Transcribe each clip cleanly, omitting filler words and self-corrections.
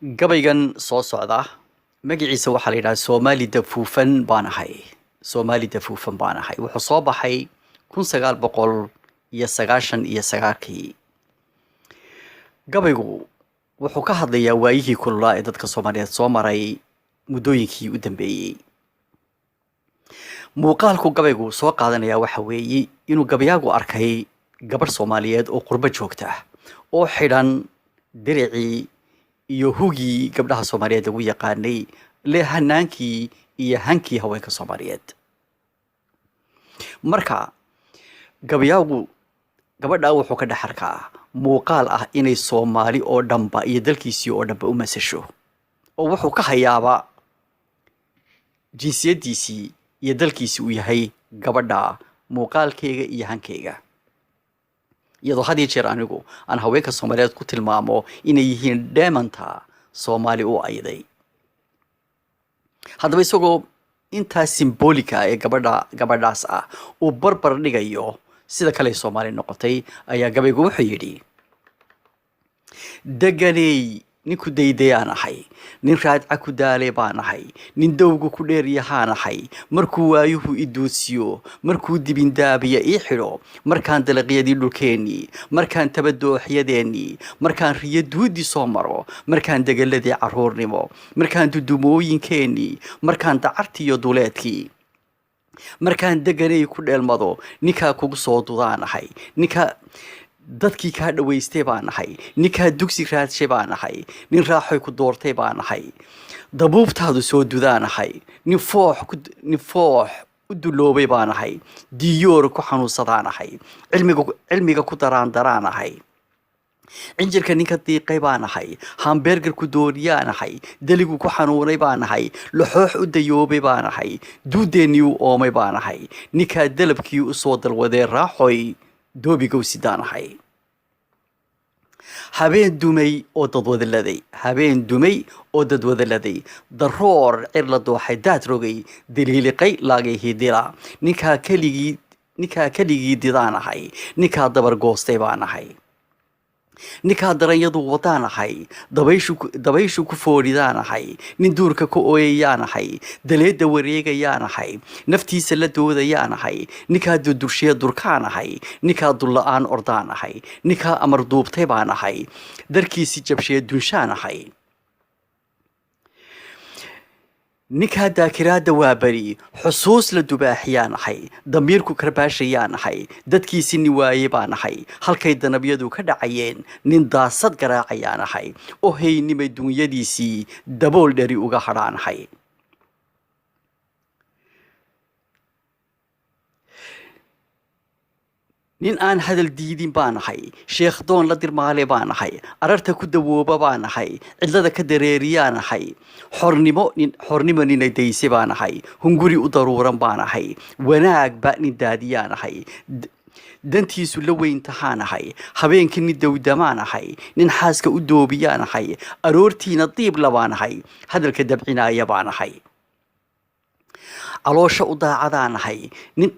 Gabaygan soo socda magaciisa waxaa la yidhaha Soomaali dafuufan baan ahay. Soomaali dafuufan baan ahay wuxuu soo baxay 1999-kii. Gabaygu wuxuu ka hadlayaa waayihii kululaa ee dadka Soomaaliyeed soo maray muddooyinkii u dambeeyey. Muuqaalku gabaygu soo qaadanayaa waxa weeye inuu gabayaagu arkay gabadh Soomaaliyeed oo qurbo joogta oo xidhan diricii iyo hugii gabdhaha Soomaaliyeed lagu yaqaanay, le hanaankii iyo hankii haweenka Soomaaliyeed. Marka gabayaagu gabadhaa wuxuu ka dhex arkaa muuqaal ah inay Soomaali oo dhanba iyo dalkiisii oo dhanba u masasho, oo wuxuu ka hayaaba jinsiyaddiisii iyo dalkiisii uu yahay gabadha muuqaalkeyga iyo hankeyga. Iyadoo had iyo jeer anigu aan haweenka Soomaaliyeed ku tilmaamo inay yihiin dheemanta Soomaali u ayday. Haddaba isagoo intaa symbolic ah ee gabadhaas ah uu barbar dhigayo sida kale Soomaali noqotay, ayaa gabaygu wuxuu yidhi: Deganey, ninku daydayaan ahay, nin raadca ku daalay baan ahay, nin dowga ku dheeryahaan ahay. Markuu waayuhu i duudsiyo, markuu dibindaabiya ii xidho, markaan dalaqyadii dhulkeennii, markaan tabadooxyadeennii, markaan riyo duudi soo maro, markaan degeladii carruurnimo, markaan dudumooyinkeennii, markaan dacartiiyo duleedkii, markaan deganay ku dheelmado, ninkaa kugu soo dudaan ahay, ninkaa dadkii kaa dhawaystay baan ahay, ninkaa dugsi raadshay baan ahay, nin raaxoy ku doortay baan ahay, dabuubtaadu soo dudaan ahay, nin foox u duloobay baan ahay, diyoor ku xanuunsadaan ahay, cilmiga ku daraandaraan ahay, cinjirka ninka diiqay baan ahay, hamburger ku dooriyaan ahay, deligu ku xanuunay baan ahay, laxoox u dayoobay baan ahay, duudeennii u oomay baan ahay, ninkaa dalabkii u soo dalwadee raaxoy doobigowsidaan ahay. Habeen dumay oo dadwadaladay, habeen dumay oo dadwadaladay, daroor cir la dooxay, daad rogay, daliiliqay laagay hidila, ninkaa keligii didaan ahay, ninkaa dabar goostay baan ahay, ninkaa daranyadu wadaan ahay, dabayshu ku foodhidaan ahay, nin duurka ka ooyayaan ahay, daleedda wareegayaan ahay, naftiisa la doodayaan ahay, ninkaa durdurshiya durkaan ahay, ninkaa dulla-aan ordaan ahay, ninkaa amar duubtay baan ahay, darkiisi jabshiya dunshaan ahay, ninkaa daakiraadda waa beri xusuus la dubaaxiyaan ahay, damiirku karbaashayaan ahay, dadkiisi nin waaye baan ahay, halkay danabyadu ka dhacayeen nin daasad garaacayaan ahay, oo haynimay dunyadiisii dabool dheri uga hadhaan ahay. Nin aan hadal diidin baan ahay, sheekh doon la dirmaale baan ahay, ararta ku dawooba baan ahay, cidlada ka dareeriyaan ahay, xornimo nina dayse baan ahay, hunguri u daruuran baan ahay, wanaagba nin daadiyaan ahay, dantiisu la weyn tahaan ahay, habeenkii nin dowdamaan ahay, nin xaaska u doobiyaan ahay, aroortiina diib labaan ahay, hadalka dabcinaaya baan ahay, caloosha u daacadaan ahay, nin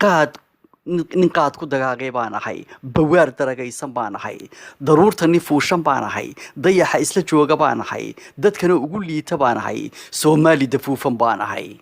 qaad ku dagaagay baan ahay, bawaar daragaysan baan ahay, daruurta nin fuushan baan ahay, dayaxa isla jooga baan ahay, dadkana ugu liita baan ahay, Soomaali dafuufan baan ahay.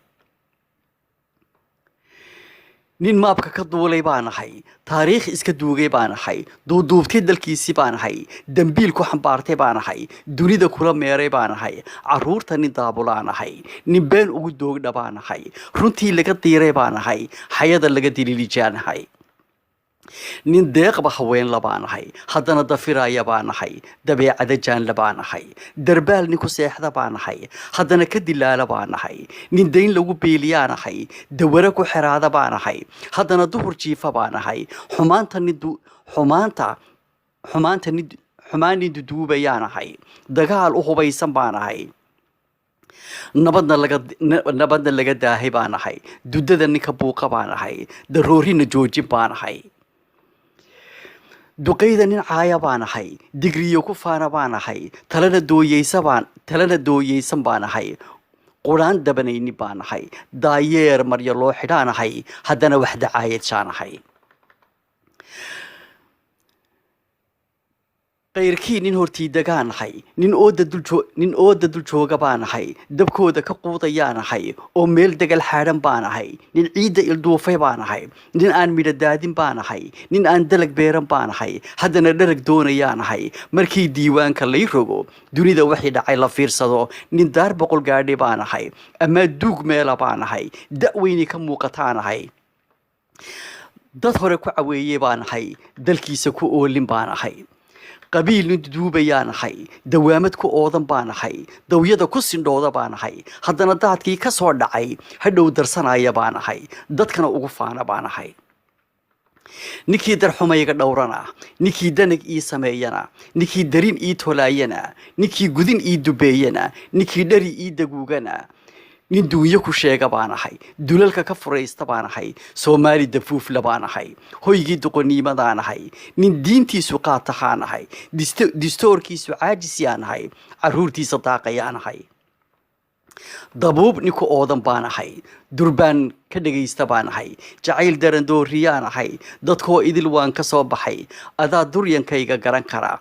Nin maabka ka duulay baan ahay, taariikh iska duugay baan ahay, duuduubtay dalkiisii baan ahay, dambiil ku xambaartay baan ahay, dunida kula meeray baan ahay, carruurta nin daabulaan ahay, nin been ugu doogdha baan ahay, runtii laga diiray baan ahay, xayada laga diliilijaan ahay, nin deeqba haweenla baan ahay, haddana dafiraya baan ahay, dabeecada jaanla baan ahay, darbaal nin ku seexda baan ahay, haddana ka dilaala baan ahay, nin dayn lagu beeliyaan ahay, daware ku xeraada baan ahay, haddana duhur jiifa baan ahay, xumaanta nin xumaanta xumaanta nin xumaan nin duduubayaan ahay, dagaal u hubaysan baan ahay, nabadna laga daahay baan ahay, dudada ninka buuqa baan ahay, daroorina joojin baan ahay, duqayda nin caaya baan ahay, digriyo ku faana baan ahay, talana dooyeysan baan ahay, quraan dabanaynin baan ahay, daayeer maryo loo xidhaan ahay, haddana wax dacaayadshaan ahay. Qayrkii nin hortii degaan ahay, nin ooda dul jooga baan ahay, dabkooda ka quudayaan ahay, oo meel degal xaadhan baan ahay, nin ciidda ilduufay baan ahay, nin aan midho daadin baan ahay, nin aan dalag beeran baan ahay, haddana dharag doonayaan ahay. Markii diiwaanka lay rogo, dunida wixii dhacay la fiirsado, nin daar 100 gaadhi baan ahay, amaa duug meela baan ahay, da'weyni ka muuqataan ahay, dad hore ku caweeyey baan ahay, dalkiisa ku oolin baan ahay, qabiil nin duduubayaan ahay, dawaamad ku oodan baan ahay, dawyada ku sindhooda baan ahay, haddana daadkii ka soo dhacay hadhow darsanaya baan ahay, dadkana ugu faana baan ahay. Ninkii darxumayga dhowrana, ninkii danag ii sameeyana, ninkii darin ii tolaayana, ninkii gudin ii dubeeyana, ninkii dhari ii daguugana, nin duunyo ku sheega baan ahay, dulalka ka furaysta baan ahay, Soomaali dafuufla baan ahay, hoygii doqoniimadaan ahay, nin diintiisu qaataxaan ahay, distoorkiisu caajis yaan ahay, caruurtiisa daaqayaan ahay, dabuub ninku oodan baan ahay, durbaan ka dhegaysta baan ahay, jacayl darandooriyaan ahay, dadkoo idil waan ka soo baxay, adaa duryankayga garan karaa.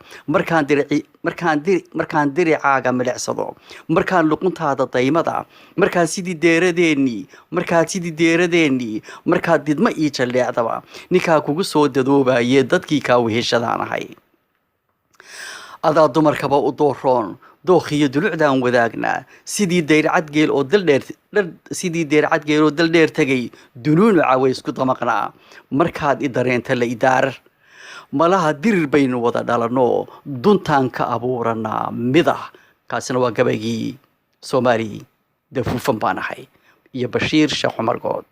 Markaan diricaaga milicsado, markaan luquntaada daymada, markaan sidii deeradeennii, markaad didma ii jalleecdaba, ninkaa kugu soo dadoobaye dadkii kaa weheshadaan ahay. Adaa dumarkaba u dooroon, dookhiyo dulucdaan wadaagnaa, sidii deyrcad geel oo dal dheer tegay, dunuunuca way isku damaqnaa. Markaad i dareenta la idaarar, malaha dirir baynu wada dhalanoo duntaan ka abuuranaa mida. Kaasina waa gabaygii Soomaali dafuufan baan ahay iyo Bashiir Sheekh Cumar Good.